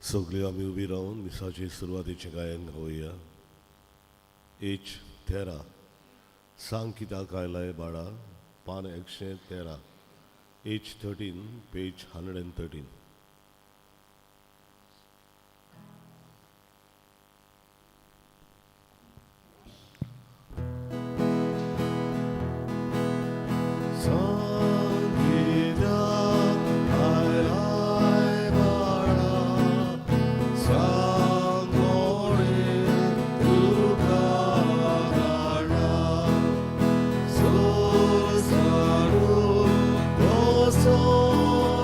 सगळीं आमी उबी रावन मिसाचे सुरवातेचें गायन गावया. एच 13, सांग कित्याक आयलाय बाळा, पान 113, एच 13, पेज 113. सांग कित्याक आयलाय बाळा, सांग कोणें तुका धाडला, सोर कसो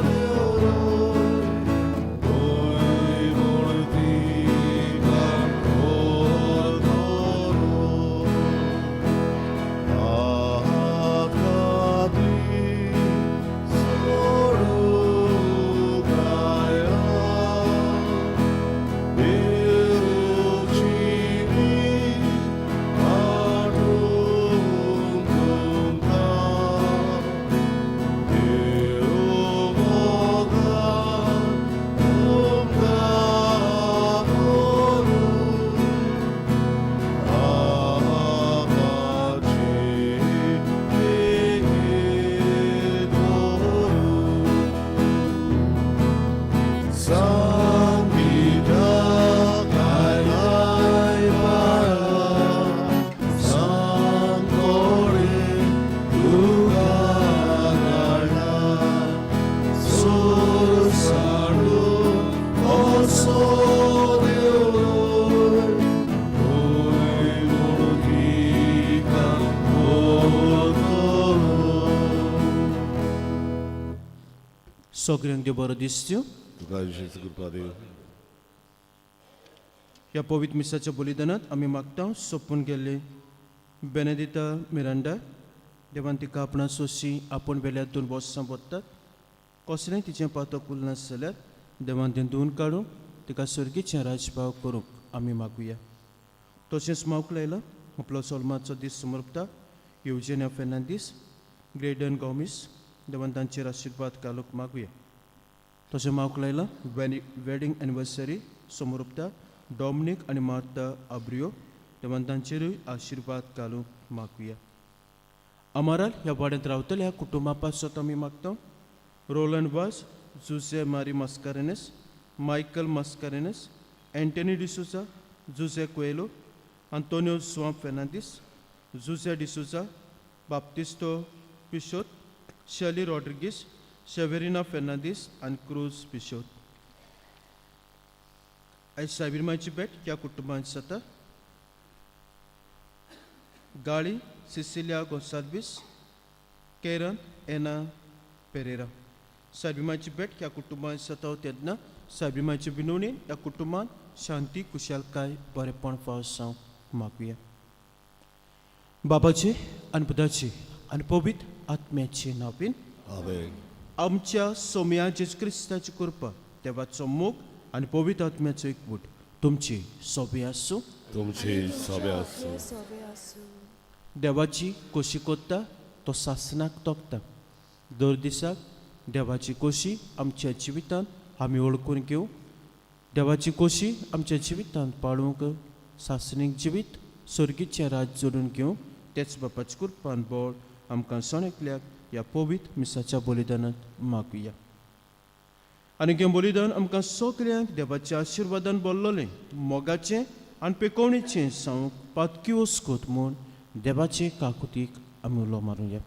देवरोय, खंय म्हूण तिका व्हरतलो. हात घातली सोडूंक आयला, दिवची वाटूंक तुमकां, देव मोगान तुमकां व्हरूं, आपाची वेगीं धरूं. सांग कित्याक आयलाय बाळा, सांग कोणें तुका धाडला, सोर साडून कसो देवरोय, खंय म्हूण तिका व्हरतलो. सगळ्यांक देव बरो दिसच्यो. तुका जेजू कृपा देव. ह्या पवित्र मिसाच्या बलिदानात आमी मागता सोंपून गेल्ले बेनेदिता मिरांडा, देवान तिका आपणा सोशी आपूण वेल्या दोन वर्सां वतात कसलेंय तिचें पातक उरना जाल्यार देवान तें धुवन काडूंक तिका सर्गीचें राजभाव करूंक आमी मागुया. तशेंच मावक लायला आपलो सोलमाचो दीस समर्पता येवजण्या फेर्नांदीस, ग्रेडन गॉमीस, देवान तांचेर आशिर्वाद घालूंक मागुया. तशें मावक लायला वेडींग एनिवर्सरी समर्पता डॉमनीक आनी मार्ता आब्रियो, देवान तांचेरूय आशिर्वाद घालूंक मागुया. अमाराल ह्या वाड्यांत रावतल्या कुटुंबा पासत आमी मागता रोलन वास, जुजे मारी मस्कारेनस, मायकल मस्कारेनस, एंटनी डिसोजा, जुजे कुएलो, आंतोनियो जुआं फेर्नांदीस, जुजे डिसोजा, बाप्तिस्तो पिशोत, शेली रॉड्रिगीस, शेवेरिना फेर्नांदीस आनी क्रूज पिशोत. आयज सायबीरमाची भेट ह्या कुटुंबांत जाता गाळी सिसिलिया गोन्साल्वीस, केरन एना पेरेरा. सायबीमाची भेट ह्या कुटुंबांत जाता तेन्ना सायबीमाची विनवणी ह्या कुटुंबांत शांती, कुशालकाय, बरेपण फावो जावंक मागुया. बाबाचे आनी पुताचे आनी पवित्र आत्म्याचे नांवान. आमेन. आमच्या सोम्या जेजू क्रिस्ताची कृपा, देवाचो मोग आनी पवित्र आत्म्याचो एकवट तुमची सोबी आसूं. तुमची सोबे आसूं. सोबे आसूं. देवाची कोशी कोत्ता तो सासनाक तोखता. दर दिसाक देवाची कोशी आमच्या जिवितांत आमी वळखून घेवं. देवाची कोशी आमच्या जिवितांत पाळूंक सासणीक जिवीत सर्गीचें राज जोडून घेवं. तेच बापाची कृपान बळ आमकां सण एकल्याक ह्या पवित्र मिसाच्या बलिदानांत मागुया. आनी हें बलिदान आमकां सगल्यांक देवाच्या आशिर्वादान बोल्लोलें मोगाचें आनी पेकोवणेचें जावंक पातकी वस्कोत म्हूण देवाचे काकुतीक आमी उलो मारुया.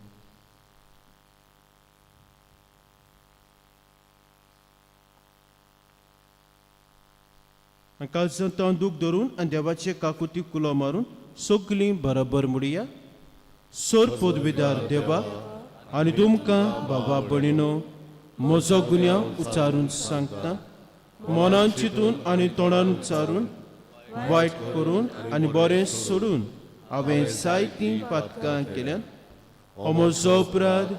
आनी काळजांत दूख धरून आनी देवाचे काकुतीक उलो मारून सगलीं बराबर म्हणया. सोर पदवीदार देवा आनी तुमकां बाबा भयणीनो म्हजो गुन्यांव उच्चारून सांगता. मनान चिंतून आनी तोंडान उच्चारून, वायट करून आनी बरें सोडून हांवें जायतीं पातकां केल्यात. हो म्हजो अपराध,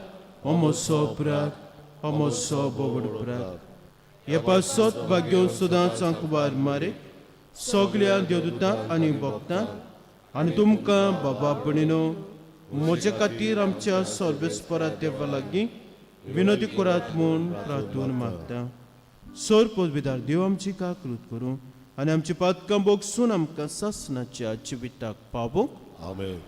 हो म्हजो अपराध, हो म्हजो बोवड अपराध. हे पासत भाग्यो सदांच आंकवार मारे, सगल्या देवदूतांक आनी भक्तांक आनी तुमकां बाबा भयणीनो म्हजे खातीर आमच्या सर्वेस्परा देवा लागीं विनोदी करात म्हूण प्रार्थून मागता. सोर पदवीदार देव आमची काकृत करूं आनी आमची पातकां बोगसून आमकां सासणाच्या जिविताक पावोवंक. आमेन.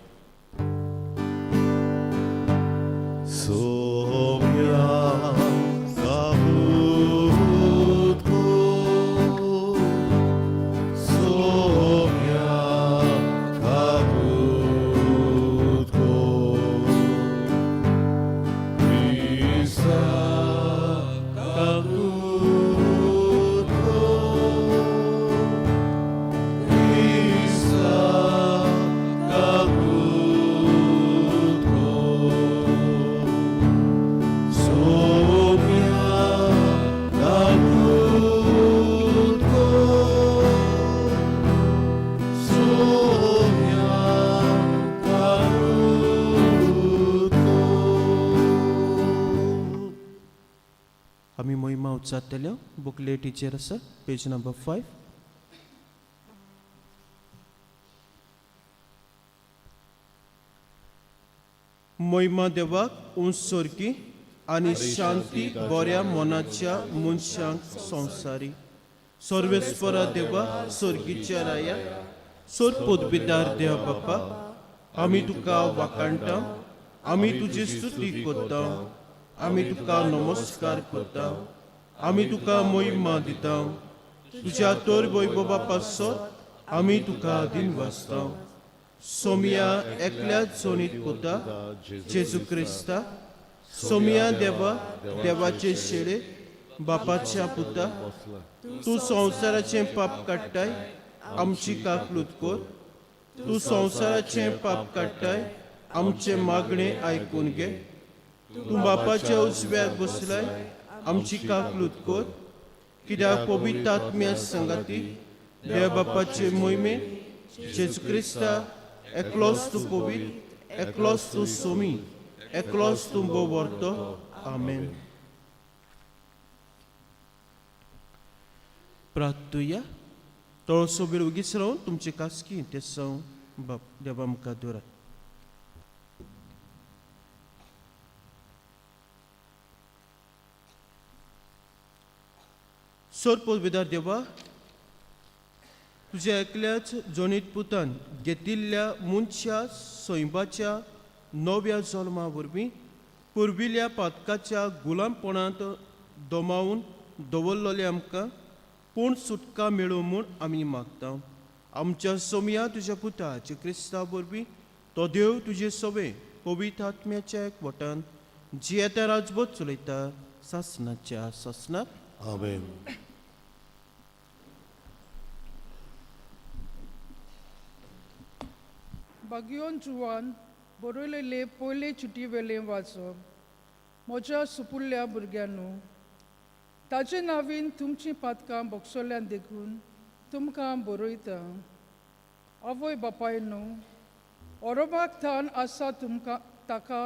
सोम्या काबूत को, सोम्या काबूत को, ईसा काबूत को, ईसा काबूत को, सोम्या काबूत को, सोम्या काबूत को. आमी मोहिमा उच्चारतल्या बुकलेटीचेर आसा पेज नंबर 5. मोहिमा देवाक उंच सोरकी आनी शांती बऱ्या मनाच्या मनशांक संवसारी. सर्वेस्परा देवा, सोर्गीच्या राया, सोर पदवीदार देव बाप्पा, आमी तुका वाखाणटा, आमी तुजी स्तुती करता, आमी तुका नमस्कार करता, आमी तुका मोहिमा दिता. तुज्या तर वैभवा पासत आमी तुका दिनवासता. सोमिया एकल्या जोनीत पुता जेजू क्रिस्ता, सोमिया देवा, देवाचे शेळे बापाच्या पुता, तूं संवसाराचें पाप काडटाय, आमची काकलूत कर. तूं संवसाराचें पाप काडटाय, आमचें मागणें आयकून घे. तूं बापाच्या उजव्याक बसलाय, आमची काकलूत कर. कित्याक पवित्र आत्म्या संगाती देव बापाचे मोहिमेन जेजू क्रिस्ता एकलोच तूं पवित्र, एकलोच तूं सोमी, एकलोच तूं भोव. आमेन. प्रार्थुया. तळसो वेळ ओगीच रावन तुमचे कास्की ते संव बाप देवा मुखार दवरात. सोर पदवीदार देवा, तुज्या एकल्याच जोनीत पुतान घेतिल्ल्या मनशा सैबाच्या नव्या जल्मा वरवीं पुर्विल्ल्या पातकाच्या गुलामपणांत दमावन दवरलेले आमकां पूण सुटका मेळूं म्हूण आमी मागता. आमच्या सोमया तुज्या पुताचे क्रिस्ता वरवीं, तो देव तुजे सवे पवित्र आत्म्याच्या एकवटान जियेता, राजबोध चलयता सासनाच्या सासनाक. आमेन. बागियोन जुवान बरयलेले पयले चिटी वेलें वाचप. म्हज्या सुपुल्ल्या भुरग्यांनो, ताजे नांवीन तुमचीं पातकां बोगसोल्यान देखून तुमकां बरयता. आवय बापायनो, ओरोबाक थान आसा तुमकां ताका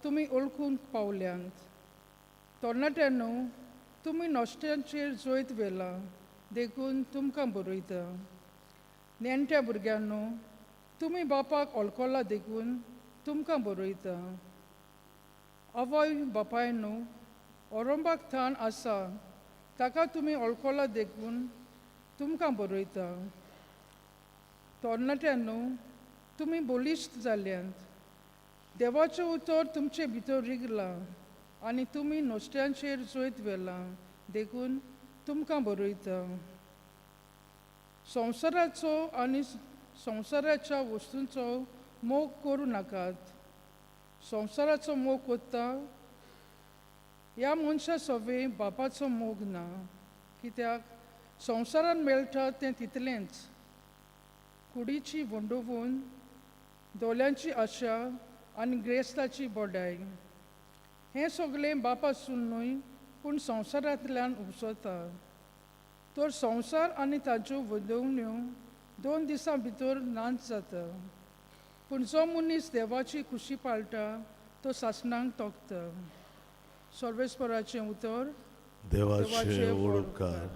तुमी वळखूंक पावल्यांत. तरणाट्यांनो, तुमी नश्ट्यांचेर जैत व्हेलां देखून तुमकां बरयता. नेणट्या भुरग्यांनो, तुमी बापाक वळखला देखून तुमकां बरयता. आवय बापायनो, ओरंबाक थान आसा ताका तुमी वळखला देखून तुमकां बरयता. तरणाट्यांनो, तुमी बळिश्ट जाल्यांत, देवाचें उतर तुमचे भितर रिगलां आनी तुमी नश्ट्यांचेर जैत व्हेलां देखून तुमकां बरयता. संवसाराचो आनी संवसाराच्या वस्तूंचो मोग करूं नाकात. संवसाराचो मोग करता ह्या मनशा सवे बापाचो मोग ना, कित्याक संवसारान मेळटा तें तितलेंच. कुडीची वंडोवून, दोळ्यांची आशा आनी ग्रेस्ताची बडाय, हें सगळें बापासून न्हय पूण संवसारांतल्यान उपसता. तर संवसार आनी ताच्यो वदवण्यो 2 दिसां भितर नाच जाता, पूण जो मनीस देवाची खुशी पाळटा तो सासणाक तोखता. सर्वेस्पराचें उतर. देवाचे उपकार.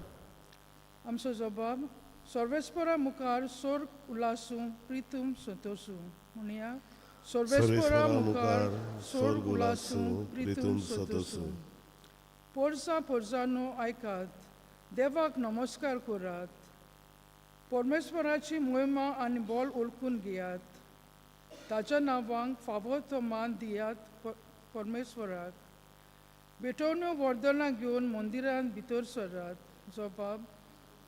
आमचो जबाब सर्वेस्परा मुखार सोर्ग उलासूं प्रितूम संतोसूं. म्हणया, सर्वेस्परा मुखार सोर्ग उलासूं प्रितूम संतोसूं. पोरसां पोरसांनो आयकात. देवाक नमस्कार करात. परमेश्वराची मोहिमा आनी बोल ओळखून घेयात. ताच्या नांवांक फावो तो मान दियात परमेश्वराक. भेटवण्यो वर्दनां घेवन मंदिरांत भितर सरात. जबाब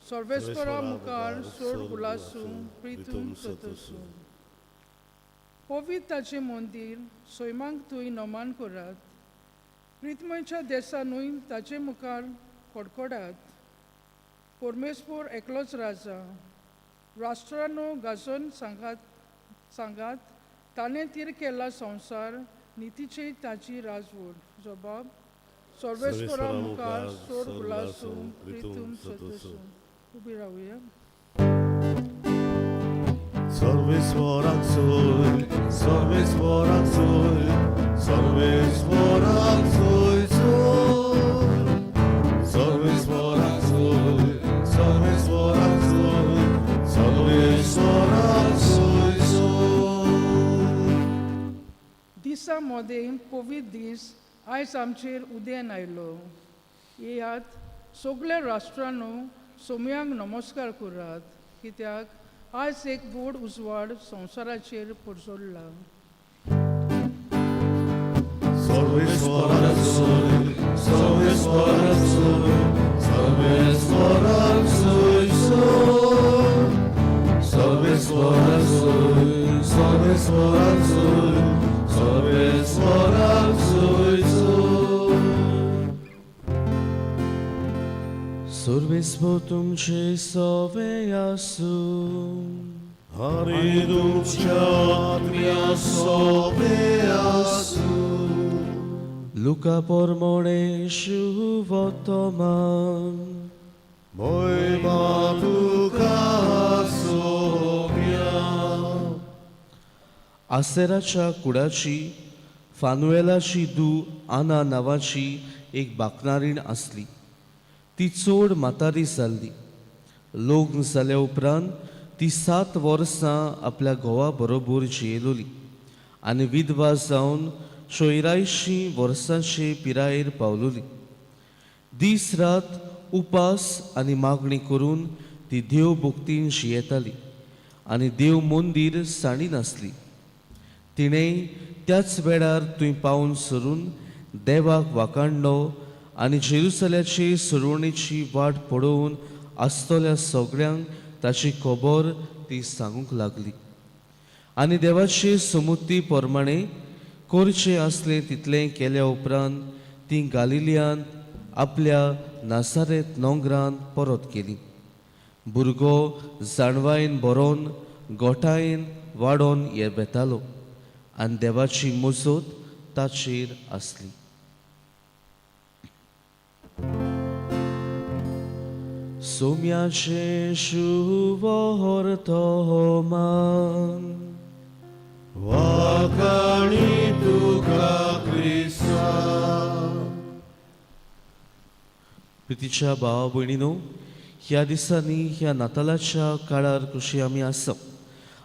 सर्वेस्परा मुखार सोड गुलासूं प्रितूम सतसूं. पवित्र ताचें मंदीर सैमाक थंय नमान करात. प्रितमयच्या देसानूय ताचे मुखार कडकडात. परमेश्वर एकलोच राजा. राष्ट्रांनो गाजोवन सांगात सांगात ताणें तीर केला संवसार नितीचे ताची राजवट. जबाब सर्वेस्परा मुखार सोड गुलासूं प्रितूम सतसूं. उबी रावया. सर्वेस्वराक सोय, सर्वेस्वराक सोय, सर्वेस्वराक सोय सोय. सर्वेस्वराक सोय, सर्वेस्वराक सोय, सर्वेस्वराक सोय सोय. दिसा मोदें पवित्र दीस आयज आमचेर उदेन आयलो. येयात सगल्या राष्ट्रांनो सोम्यांक नमस्कार करात, कित्याक आयज एक व्हड उजवाड संवसाराचेर परजळ्ळा. सर्वेस्वराक सोय, सर्वेस्वराक सोय, सर्वेस्वराक सोय सोय. सर्वेस्वराक सोय, सर्वेस्वराक सोय, सर्वेस्वराक सोय सोय. सर्वेस्पर तुमचे सवे आसूं. आनी तुमच्या आत्म्या सोबे आसूं. लुका पोरमोणे शुभतमान. मोहिमा तुका सोम्या. आसेराच्या कुडाची फानुएलाची दू आना नांवाची एक बाकनारीण आसली. ती चड म्हातारी जाल्ली. लग्न जाल्या उपरांत ती 7 वर्सां आपल्या घोवा बरोबर जियेलोली आनी विधवा जावन 84 वर्सांचे पिरायेर पावलोली. दीस रात उपास आनी मागणी करून ती देव भक्तीन जियेताली आनी देव मंदीर सांडिनासली. तिणें त्याच वेळार थंय पावून सरून देवाक वाकाणलो आनी जेरुसल्याचे सुरवणेची वाट पळोवन आसतल्या सगळ्यांक ताची खबर ती सांगूंक लागली. आनी देवाचे समुद्दी प्रमाणे करचें आसलें तितलें केल्या उपरांत ती गालिलियांत आपल्या नासारेत नोंगरांत परत गेली. भुरगो जाणवायेन बरोवन गोठायेन वाडोवन येतालो आनी देवाची मुजत ताचेर आसली. सोम्याचें शुभवर्तमान. वाखाणी तुका क्रिस्ता. प्रितीच्या भावा भयणीनो, ह्या दिसांनी ह्या नातालाच्या काळार कशी आमी आसा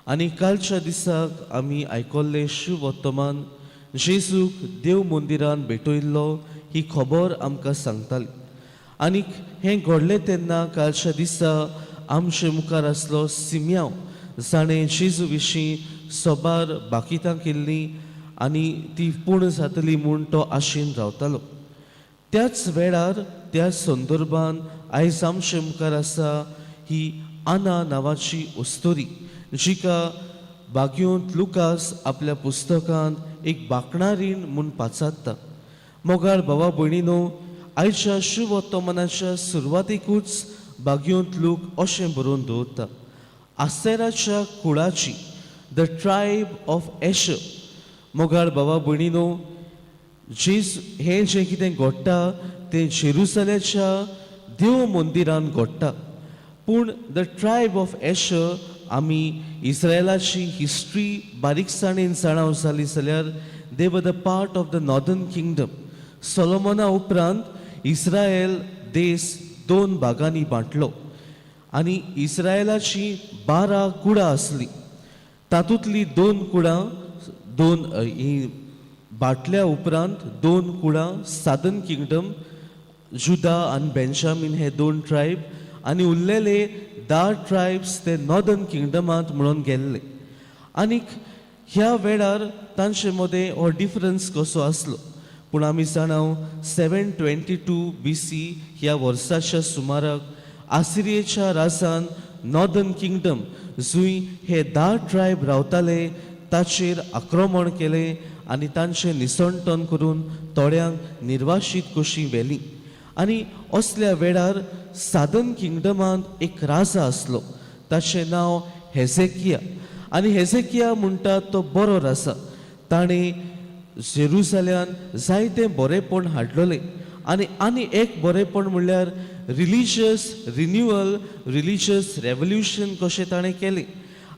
आनी कालच्या दिसाक आमी आयकल्लें शुभवर्तमान जेजूक देव मंदिरान भेटयल्लो ही खबर आमकां सांगताली. आनीक हें घडलें तेन्ना कालच्या दिसा आमचे मुखार आसलो सिम्यांव, जाणें जेजू विशीं सोबार बाकितां केल्लीं आनी ती पूर्ण जातली म्हूण तो आशेन रावतालो. त्याच वेळार त्या संदर्भान आयज आमचे मुखार आसा ही आना नांवाची अस्तोरी, जिका बागयोंत लुकास आपल्या पुस्तकांत एक बाकणारीण म्हूण पाचारता. मोगाळ भावा भयणीनो, आयच्या शुभवर्तमानाच्या सुरवातेकूच बागयोंत लूक अशें बरोवन दवरता, आसेराच्या कुळाची, the tribe of Asher. मोगाळ भावा भयणीनो, जेज हें जें कितें घडटा तें जेरुसल्याच्या देव मंदिरान घडटा, पूण the tribe of Asher आमी इस्रायलाची हिस्ट्री बारीकसाणेन जाणाव जाली जाल्यार they were the part of the northern kingdom. सोलोमना उपरांत इस्रायल देश 2 भागांनी बांटलो आनी इस्रायलाची 12 कुळां आसली. तातूंतली 2 कुळां दोन ही बाटल्या उपरांत 2 कुळां सादर्न किंगडम जुदा आनी बेंजामीन हे दोन ट्रायब आनी उरलेले 10 ट्रायब्स ते नॉर्दर्न किंगडमांत म्हणून गेल्ले. आनीक ह्या वेळार तांचे मदें हो डिफरन्स कसो आसलो, पूण आमी जाणाव 722 BC ह्या वर्साच्या सुमाराक आसिरियेच्या राजान नॉर्दर्न किंगडम जंय हे 10 ट्रायब रावताले ताचेर आक्रमण केलें आनी तांचें निसणटन करून थोड्यांक निर्वाशीत कशी व्हेली. आनी असल्या वेळार सादन किंगडमांत एक राजा आसलो, ताचें नांव हेजेकिया. आनी हेजेकिया म्हणटा तो बरो राजा, ताणें जेरुजाल्यान जायतें बरेंपण हाडलेलें. आनी आनी एक बरेंपण म्हणल्यार रिलीजियस रिन्युअल, रिलीजियस रेवोल्युशन कशें ताणें केलें.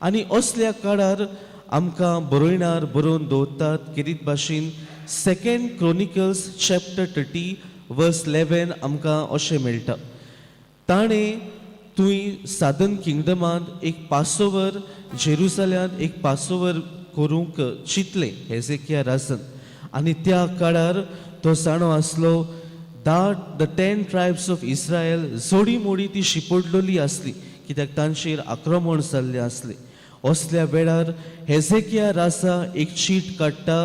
आनी असल्या काळार आमकां बरोयणार बरोवन दवरतात केरीत भाशेन 2 Chronicles chapter 30 verse 11 आमकां अशें मेळटा, ताणें तुंय सादन किंगडमांत एक पासोवर, जेरुजाल्यांत एक पासोवर करूंक चिंतलें हेजेकिया राजान. आनी त्या काळार तो जाणो आसलो the 10 tribes of Israel जोडी मोडी ती शिपडलेली आसली, कित्याक तांचेर आक्रमण जाल्लें आसलें. असल्या वेळार हेजेकिया राजा एक चीट काडटा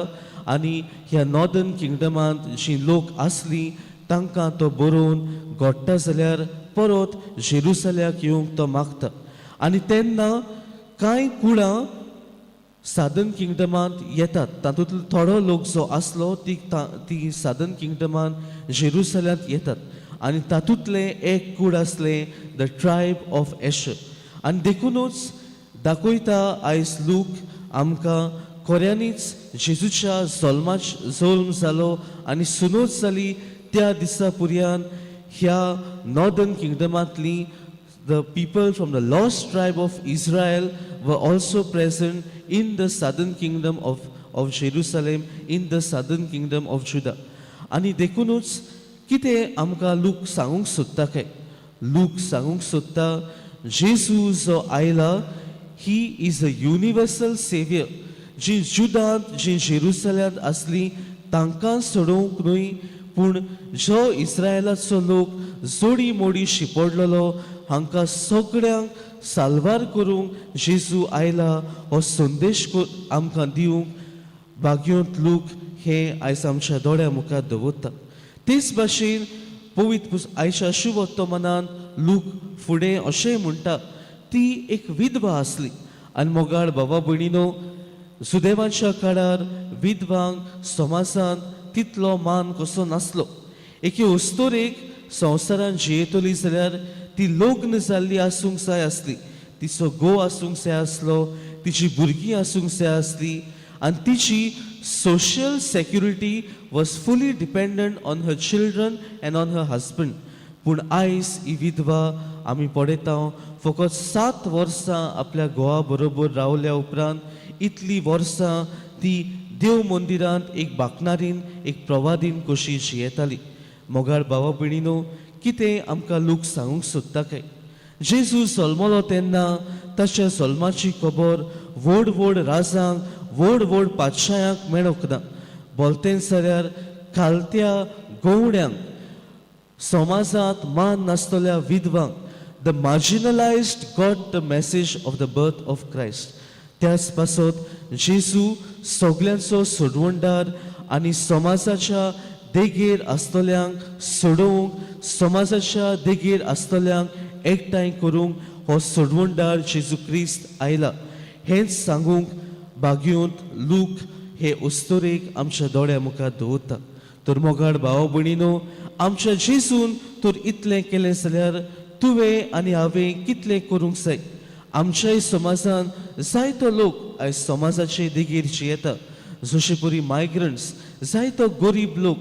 आनी ह्या नॉर्दर्न किंगडमांत जी लोक आसली तांकां तो बरोवन घडटा जाल्यार परत जेरुसल्याक येवंक तो मागता. आनी तेन्ना कांय कुळां सादन किंगडमांत येतात, तातूंतलो थोडो लोक जो आसलो ती सादन किंगडमांत जेरुसल्यांत येतात. आनी तातूंतलें एक कूड आसलें the tribe of Asher. आनी देखुनूच दाखयता आयज लूक आमकां खऱ्यांनीच जेजूच्या जल्माच जल्म जालो आनी सुनोज जाली त्या दिसा पुरयान ह्या northern किंगडमांतली the people from the lost tribe of Israel were also present in the southern kingdom of Jerusalem, in the southern kingdom of Judah. आनी देखुनूच कितें आमकां लूक सांगूंक सोदता काय, लूक सांगूंक सोदता जेजू जो आयला he is a universal saviour. जी जुदांत जी जेरुसल्यांत आसली तांकां सोडोवंक न्हय, पूण जो इस्रायलाचो लोक जोडी मोडी शिपडलेलो हांकां सगळ्यांक साल्वार करूंक जेजू आयला हो संदेश आमकां दिवंक भाग्योंत लूक हे आयज आमच्या दोळ्या मुखार दवरता. तेच भाशेन पवित्र आयच्या शुभवर्तमानान लूक फुडें अशें म्हणटा, ती एक विधवा आसली. आनी मोगाळ बाबा भयणीनो, सुदैवाच्या काळार विधवांक समाजांत तितलो मान कसो नासलो. एके अस्तोरेक संवसारांत जियेतली जाल्यार ती लग्न जाल्ली आसूंक जाय आसली, तिचो घोव आसूंक जाय आसलो, तिची भुरगीं आसूंक जाय आसली आनी तिची social security was fully dependent on her children and on her husband. पूण आयज ही विधवा आमी पळयता फकत 7 वर्सां आपल्या घोवा बरोबर रावल्या उपरांत इतलीं वर्सां ती देव मंदिरांत एक बाकनारीन एक प्रवादीन कशी जियेताली. मोगाळ भावा भयणीनो, कितें आमकां लोक सांगूंक सोदता काय, जेजू जल्मलो तेन्ना ताच्या जल्माची खबर व्हड व्हड राजांक व्हड व्हड पातशायांक मेळोंक ना, बोलतें जाल्यार खालत्या गवड्यांक, समाजांत मान नासतल्या विधवांक, the marginalised got the message of the birth of Christ. त्याच पासत जेजू सगल्यांचो सोडवणदार आनी समाजाच्या देगेर आसतल्यांक सोडोवंक, समाजाच्या देगेर आसतल्यांक एकठांय करूंक हो सोडवणदार जेजू क्रिस्त आयला हेंच सांगूंक बागयोंत लूक हे अस्तोरेक आमच्या दोळ्या मुखार दवरता. तर मोगाळ भाव भयणीनो, आमच्या जेजून तर इतलें केलें जाल्यार तुवें आनी हांवें कितलें करूंक जाय. आमच्याय समाजान जायतो लोक आयज समाजाचे देगेर जियेता, जशे परी मायग्रंट्स, जायतो गरीब लोक,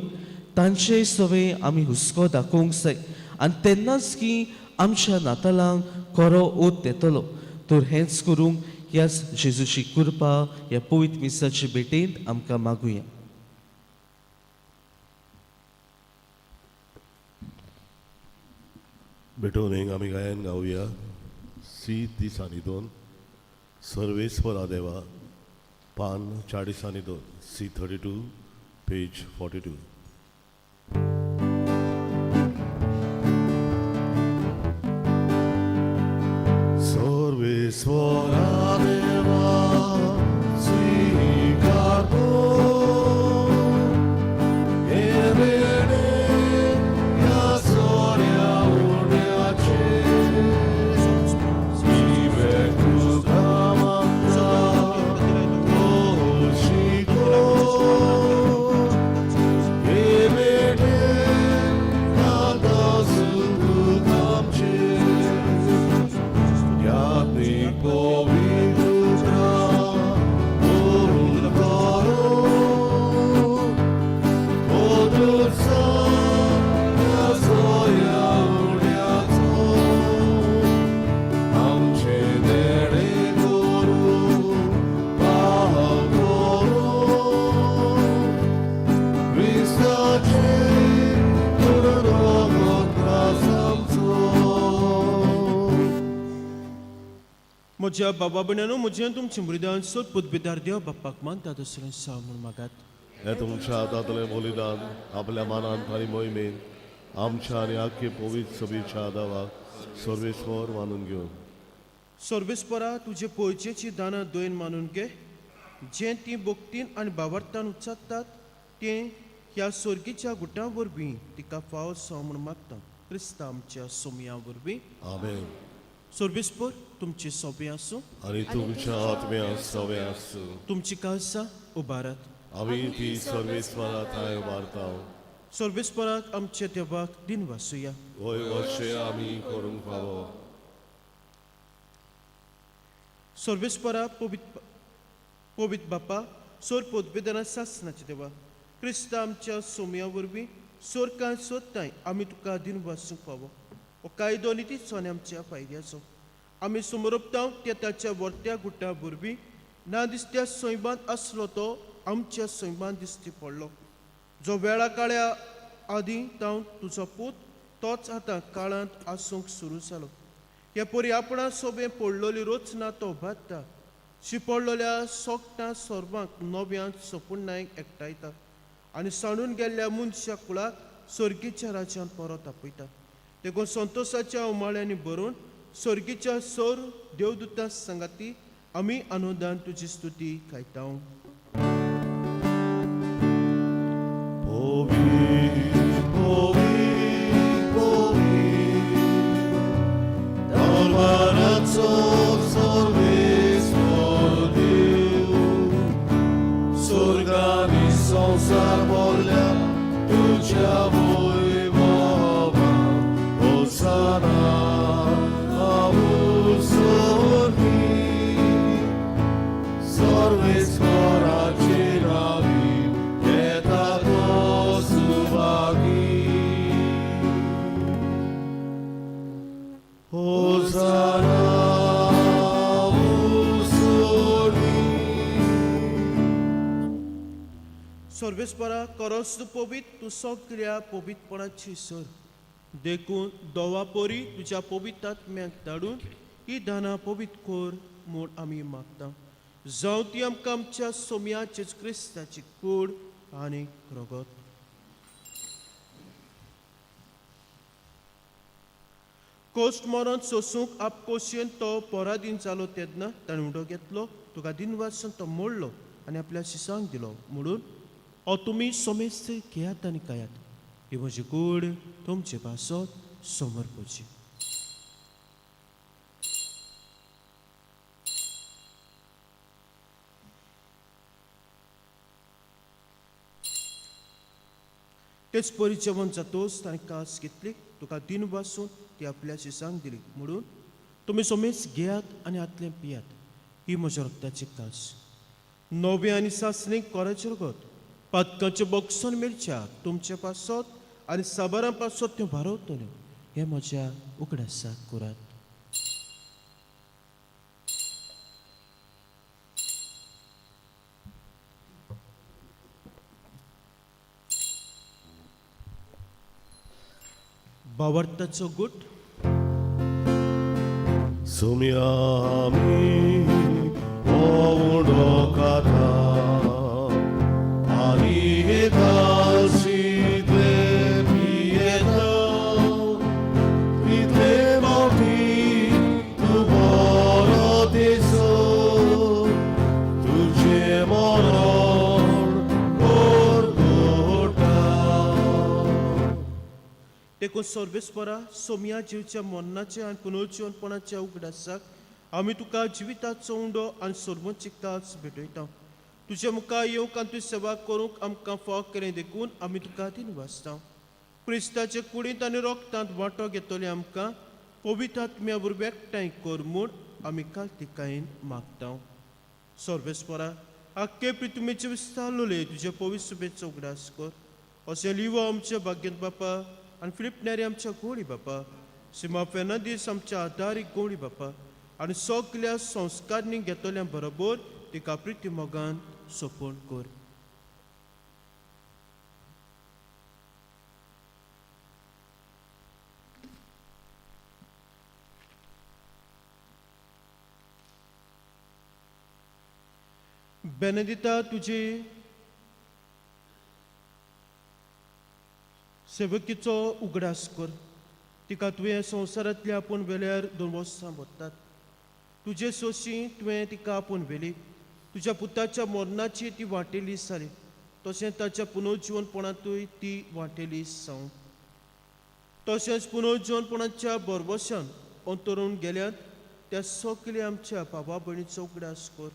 तांचे सवे आमी हुस्को दाखोवंक जाय आनी तेन्नाच की आमच्या नातालांक खरो ओत येतलो. तर हेंच करूंक ह्याच जेजूची कृपा ह्या पवित्र मिसाचे भेटेंत आमकां मागुया. भेटून एक आमी गायन गावया सी 30 आनी 2 सर्वेस्परा देवा, पान 40 आनी 2, C 32 page 42. म्हज्या बाबा भयणांनो, म्हजें तुमचे मृदान सोद पदवीदार देव बाप्पाक मानता तसलें साव म्हूण मागात. हे तुमच्या हातांतलें बलिदान आपल्या मानान आनी मोहिमेन आमच्या आनी आख्खे पवित्र सभेच्या दावाक सर्वेस्वर मानून घेवन. सर्वेस्परा, तुजे पयचेची दानां दोयन मानून घे, जें ती भक्तीन आनी बावडतान उच्चारतात तें ह्या सोर्गीच्या गुटां वरवीं तिका फावो साव म्हूण मागता, क्रिस्ता आमच्या सोमया वरवीं. आमेन. सर्वेस्पर तुमचे सोबे आसूं. आनी तुमच्या आत्म्या सवे आसूं. तुमची काळसां उबारात. आमी ती सर्वेस्वरा थांय उबारता. सर्वेस्पराक आमच्या देवाक दिन वासुया. वय वशे आमी करूंक फावो. सर्वेस्परा, पवित्र पवित्र बापा, सोर पदवेदना सासनाचे देवा, क्रिस्ता आमच्या सोमया वरवीं सोरकां सोदताय आमी तुका दिन वासूंक फावो. हो कायदो नितीचो आनी आमच्या फायद्याचो. आमी समरोपता त्या ताच्या वर्त्या गुट्टा वरवीं ना दिसत्या सैमांत आसलो तो आमच्या सैमांत दिसती पडलो. जो वेळा काळ्या आदीं तावन तुजो पूत तोच आतां काळांत आसूंक सुरू जालो. हे परी आपणा सोबें पडलोली रचना तो बादता, शिपडलोल्या सोगटां सोरबांक नव्यान सोपुण्णायक एकठांयता आनी सांडून गेल्ल्या मनशा कुळाक सर्गीच्या राज्यांत परत आपयता. देखून संतोशाच्या उमाळ्यांनी भरून सर्गीच्या सोर देवदूता सांगाती आमी आनंदान तुजी स्तुती गायता. दरबाराचो सर्वेस्पर देव, स्वर्गानी संवसार भरल्या तुज्या वैभवान. होसाना आवुसोनी, सर्वेस्पराचे नावी येता तो सुभागी. होसाना आवुसोनी. सर्वेस्परा, करस तूं पवित्र, तूं सगळ्या पवित्रपणाची सर. देखून दोवा परी तुज्या पवित्र आत्म्याक धाडून ही दानां पवित्र कर म्हूण आमी मागता. जावं ती आमकां आमच्या सोम्या जेजू क्रिस्ताची कूड आनी रगत. कोश्ट मरण सोसूंक आपकोशयेन तो पराधीन जालो तेन्ना ताणें उडो घेतलो, तुका दिनवासून तो मोडलो आनी आपल्या शिसांक दिलो म्हणून, हो तुमी सोमेस्त घेयात आनी खायात, ही म्हजी कूड तुमचे पासत समर्पची. तेच परी जेवण जातोच ताणें कास घेतली, तुका दिन वासून ती आपल्या शिसांक दिली म्हणून, तुमी सोमेस घेयात आनी हातलें पियात, ही म्हज्या रक्ताची कास, नवें आनी सासणीक कोराचें रगत, पातकाचें बॉक्सन मेळच्या तुमचे पासत आनी साबारां पासत त्यो भारवतल्यो. हें म्हज्या उगडासाक करात. बावर्ताचो गुट. सुम्या आमी हो उडो खाता आनी हे कालशीतले पियेता, इतले फावटी तूं बरो दिसो, तुजें मरण कोरगोटा. देखून सर्वेस्परा, सोमया जिवच्या मरणाच्या आनी पुनर्जिवनपणाच्या उगडासाक आमी तुका जिविताचो उंडो आनी सर्वोच्च कास भेटयता. तुजे मुखार येवंक आनी तुजी सेवा करूंक आमकां फाव केलें देखून आमी तुका दिनवासता. क्रिस्ताचे कुडींत आनी रोगतांत वांटो घेतले आमकां पवित्र आत्म्या वरवीं एकठांय कर म्हूण आमी कालतिकायेन मागता. सर्वेस्परा, आख्खे प्रितुमेचे विस्तारलोले तुजे पवित्र सुबेचो उगडास कर. अशें लिवो आमच्या भाग्यंत बापा आनी फिलीप नेरी आमच्या गोडी बापा, सिमा फेर्नांदीस आमच्या आदारीक गोडी बापा आनी सगल्या संस्कारणी घेतल्या बरोबर तिका प्रिती मोगान सोंपण कर. बेनेदिता तुजी सेवकीचो उगडास कर. तिका तुवें संवसारांतल्या आपूण वेल्यार 2 वर्सां वतात. तुजे सोशी तुवें तिका आपूण व्हेली. तुज्या पुताच्या मरणाची ती वांटेली जाली, तशें ताच्या पुनर्जिवनपणांतूय ती वांटेली जावं. तशेंच पुनर्जिवनपणाच्या भरवशान अंतरून गेल्यात त्या सगल्या आमच्या बाबा भयणीचो उगडास कर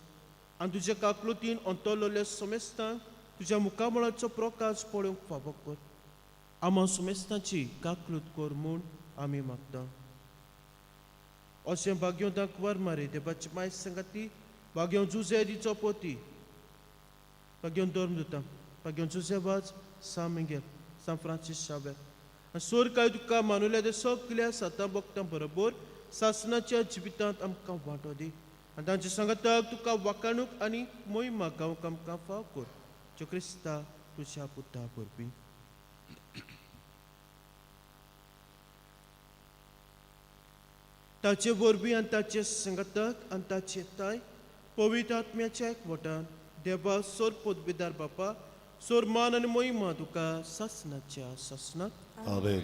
आनी तुज्या काकलुतीन अंतरलेल्या समेस्तांक तुज्या मुखामळाचो प्रकाश पळोवंक फावो कर. आमा समेस्तांची काकलूत कर म्हूण आमी मागता. अशें भाग्योंताक वर मारी देवाची माय सांगाती भाग्यों जुजे दिचो पोती भाग्यों धर्म दिता भाग्यों जुजे वाज सा मिंगेल सा फ्रांसीस शावेर आनी सोर काय तुका मानुल्या ते सगल्या सातां भक्तां बरोबर सासनाच्या जिवितांत आमकां वांटो दी आनी तांच्या सांगाताक तुका वाकाणूक आनी मोहिमा गावंक आमकां फाव कर. ज्यो क्रिस्ता तुज्या पुता वरवीं. ताचे वरवीं आनी ताचे सांगाताक आनी ताचे ताय पवित्र आत्म्याच्या एकवटान देवा सोर पदवीदार बापा सोर मान आनी मोहिमा तुका सासनाच्या सासनाक. आमेन.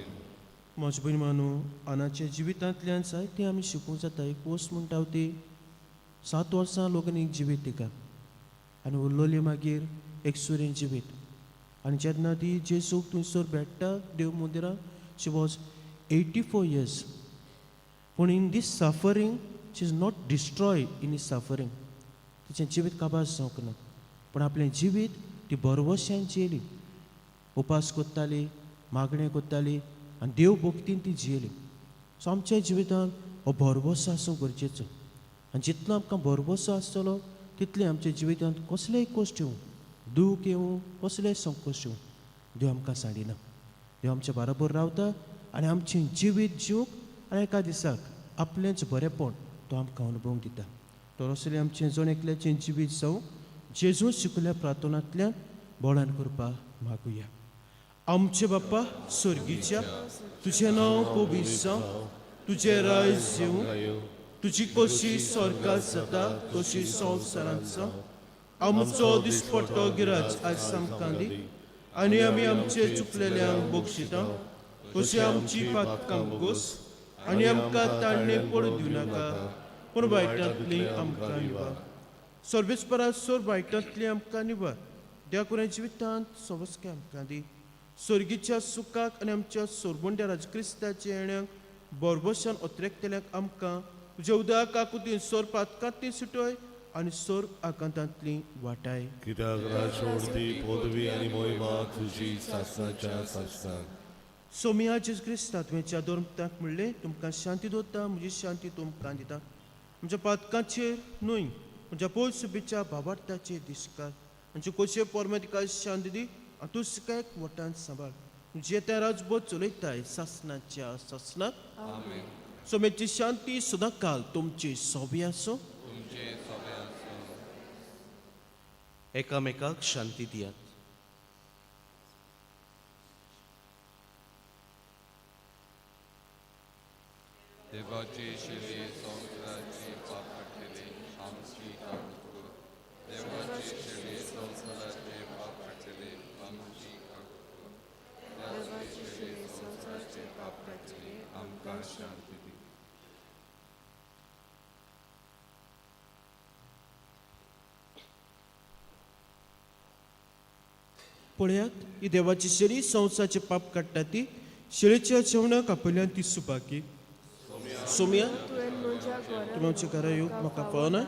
म्हजे भयण मानू आनाच्या जिवितांतल्यान जायतें आमी शिकूंक जाता. एक पोस्ट म्हणटा ती 7 वर्सां लोकांनी जिवीत तिका आनी उरलोली मागीर एक सुरें जिवीत. आनी जेन्ना ती जेजूक थंयसर भेट्टा देव मंदिरांत, शी वॉज 84 इयर्स. पूण in this suffering she is not destroy in his suffering. तिचें जिवीत काबार जावंक ना, पूण आपलें जिवीत ती भरवश्यान जियेली. उपास कोत्ताली, मागणें कोत्ताली आनी देव भक्तीन ती जियेली. सो आमच्या जिवितांत हो भरवसो आसूंक गरजेचो आनी जितलो आमकां भरवसो आसतलो तितलें आमच्या जिवितांत कसलेय कश्ट येवं, दूख येवं, कसलेय संकश्ट येवं, देव आमकां सांडिना. देव आमच्या बरोबर रावता आनी आमचें जिवीत जिवंक आनी एका दिसाक आपलेंच बरेंपण तो आमकां अनुभवूंक दिता. तर असलें आमचें जण एकल्याचें जिवीत जावं जेजू शिकल्या प्रार्थनांतल्यान बळान करपाक मागुया. आमचे बाप्पा स्वर्गीच्या, तुजें नांव पवित्र जावं, तुजें राज येवं, तुजी कशी स्वर्गात जाता तशी संवसारांत जावं. आमचो दिसपट्टो गिराज आयज आमकां दी आनी आमी आमचे चुकलेल्यांक बक्षिता तशी आमची पातकां गोस आनी आमकां ताणणे पडूं दिवं नाका, पूण वायटांतली आमकां निवार. सर्वेस्परा सोर वायटांतली आमकां निवार. देवा जिवितांत सवस्के आमकां दी. स्वर्गीच्या सुखाक आनी आमच्या सोरबुंड्या राज क्रिस्ताच्या येण्याक बोरबोशान ओतरेकतल्यांक आमकां तुज्या उदक काकुतीन सोर पातकांतली सुटय आनी सोर आकांतांतली वाटाय. कित्याक राजवडती पदवी आनी मोहिमा तुजी सासनाच्या सासनाक. सोमिया जेजू क्रिस्ता तुवें चादोर म्हणलें, तुमकां शांती दवरता, म्हजी शांती तुमकां दिता. म्हज्या पातकांचेर न्हय, म्हज्या पोलसुबीच्या भावार्थाचेर दिसकार. आमचे कोशे पोरमे तिका शांती दी आनी तूं तिका एक वटान सांबाळ. तुजें तें राजबोध चलयताय सासनाच्या सासनाक. सोमेची शांती सदां काल तुमची सोबी आसूं. एकामेकाक शांती दियात. देवाची शिरी संवसाराची पाप काडटली आमची काकूत कर. देवाची शिरी संवसाराचे पाप काडटली आमची काकूत कर. देवाची शिरी संवसाराचे पाप काडटली आमकां शांती दी. पळयात, ही देवाची शेळी संवसाराचे पाप काडटा ती शेळीच्या जेवणाक आपल्यान ती सुबाकी. सोमिया, तुमी आमच्या घरा येवंक म्हाका कळना,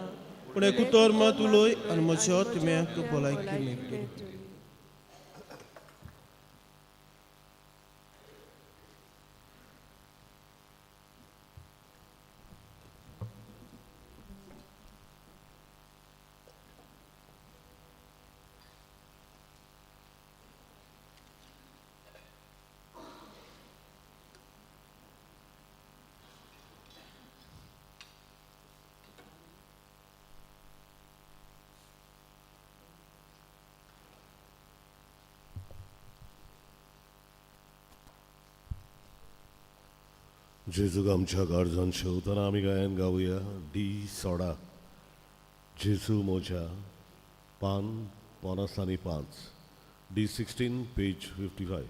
पूण एक उतर मात उलय आनी म्हज्या तुम्याक भलायकी मेळटली. जेजूक आमच्या गरजान शेवतना आमी गायन गावया डी 16 जेजू मोजा. पान 55, D16 page 55.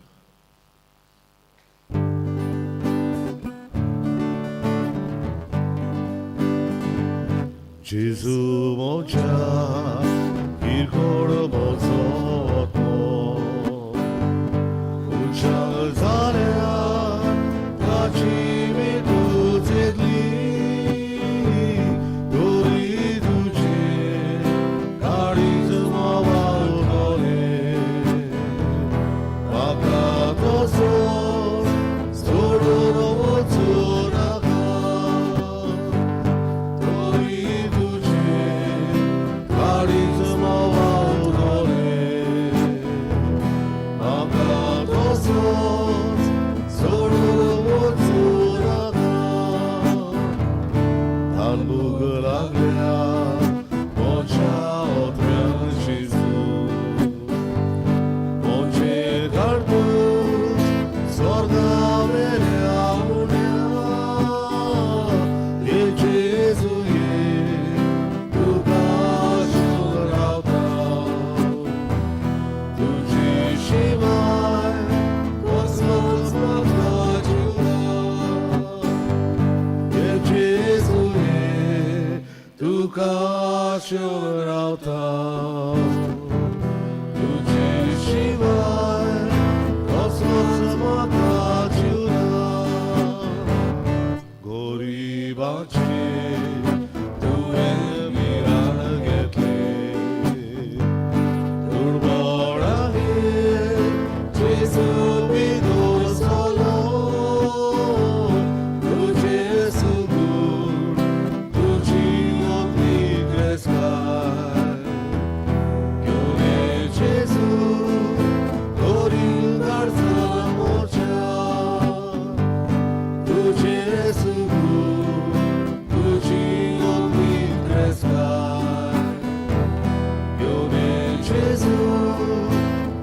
Gesù म्हज्या किरकोळ म्हजो आत्मो उंचार जाल्यार ताची मेटूच येतली तरी तुजें काळीज म्होंवाळटलें म्हाका तसो सोडून वचूं नाका तरी तुजें काळीज म्होंवाळटलें म्हाका तसोच सोडून वचूं नाका तांबूक लागल्या म्हज्या ओत्र्यान जेजू म्हजें काडपूस स्वर्गा वेल्या उण्या हे जेजू ये तुका शिवून रावता तुजी शिवाय कसलोच म्हाका जिवना हे जेजू ये तुका शिवून रावता तुजे शिवाय कसलोच म्हाका जिवना गरिबाचे तुवें मिराण घेतलें दुर्बळांगेर जेजू बिदोसलो तुजें सुगूर तुजी ओतली क्रेस्ताय घेवन ये जेजू करील धाडसा मोच्या तुजें सुगूर तुजी ओतली क्रेस्ताय घेवन ये जेजू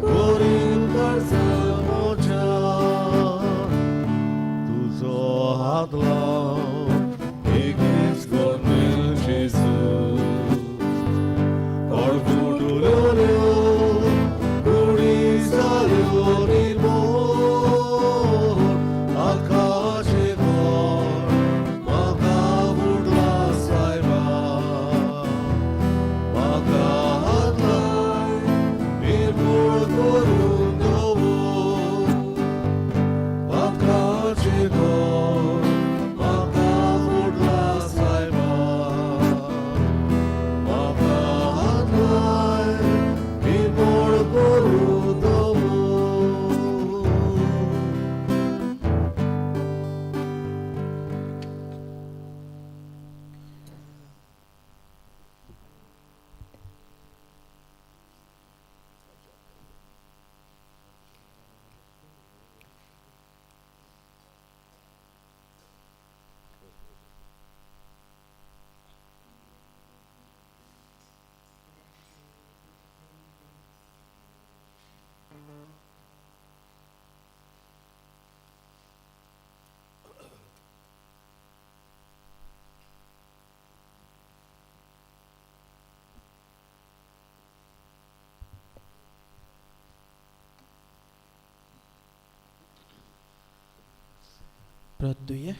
करील धाडसा मोच्या तुजो हात लाव एकेच कोर्नेल जेजू कडकुटुल्यो कुडी जाल्यो निर्मोळ आकाशे घर म्हाका बुडला सायबा म्हाका हात लाय निर्मूळ करून दवर आकाशे घर म्हाका बुडला सायबा म्हाका हात लाय निर्मूळ करून दवर. प्रार्थुया.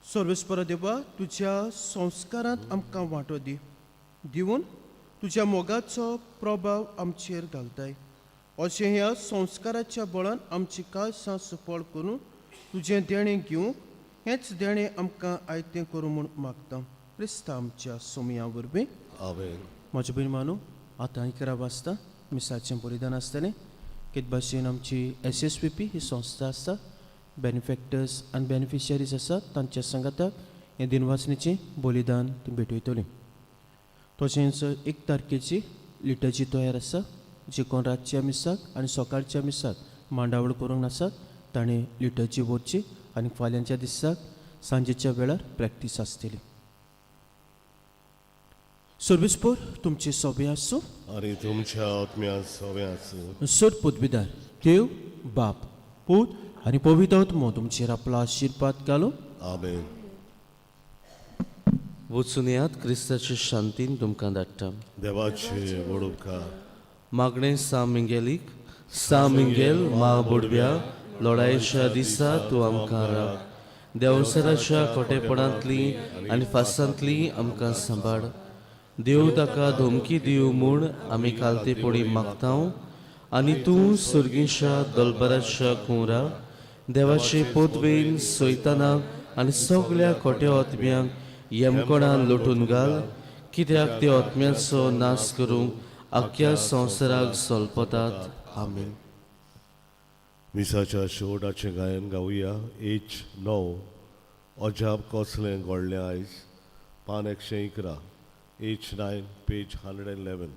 सर्वेस्पर देवा, तुज्या संस्कारांत आमकां वांटो दी दिवन तुज्या मोगाचो प्रभाव आमचेर घालताय. अशें ह्या संस्काराच्या बळान आमची काळसां सुफळ करून तुजें देणें घेवंक हेंच देणें आमकां आयतें करूं म्हूण मागता, क्रिस्ता आमच्या सोमया वरवीं. आमेन. म्हज्या भयण मानू, आतां 11 वाजता मिसाचें बलिदान आसतलें. कित भाशेन आमची SSVP ही संस्था आसा, बेनिफेक्टर्स आनी बेनिफिशरीज आसात, तांच्या सांगाताक हें दिनवासणेचें बलिदान ती भेटयतली. तशेंच 1 तारखेची लिटर्जी तयार आसा. जे कोण रातच्या मिसाक आनी सकाळच्या मिसाक मांडावळ करूंक नासात ताणें लिटर्जी व्हरची आनी फाल्यांच्या दिसाक सांजेच्या वेळार प्रॅक्टीस आसतली. सर्वीसपोर तुमचे सोबे आसूं. आनी तुमच्या आत्म्या सोबे आसूं. सर पदवीदार देव बाप, पूत आनी पवित्र आत्मो तुमचेर आपलो आशिर्वाद घालूं. आमेन. वचून येयात. क्रिस्ताचे शांतीन तुमकां धाडटा. देवाचे व्हड उपकार. मागणें सा मिंगेलीक. सा मिंगेल मा बुडव्या, लढायेच्या दिसा तूं आमकां राख. देंवसराच्या खोटेपणांतली आनी फासांतली आमकां सांबाळ. देव ताका धमकी दिवं म्हूण आमी कालतेपणी मागता आनी तूं सुर्गीच्या दलबराच्या कुंवरा देवाचे पोतवेन सोयतानाक आनी सगळ्या खोट्या आत्म्यांक यमकोणान लोटून घाल, कित्याक ते आत्म्याचो नाश करूंक आख्ख्या संवसाराक सोलपतात. आमेन. मिसाच्या शेवटाचें गायन गावया. एच 9, अजाप कसलें घडलें आयज, पान 111. H 9, page 111.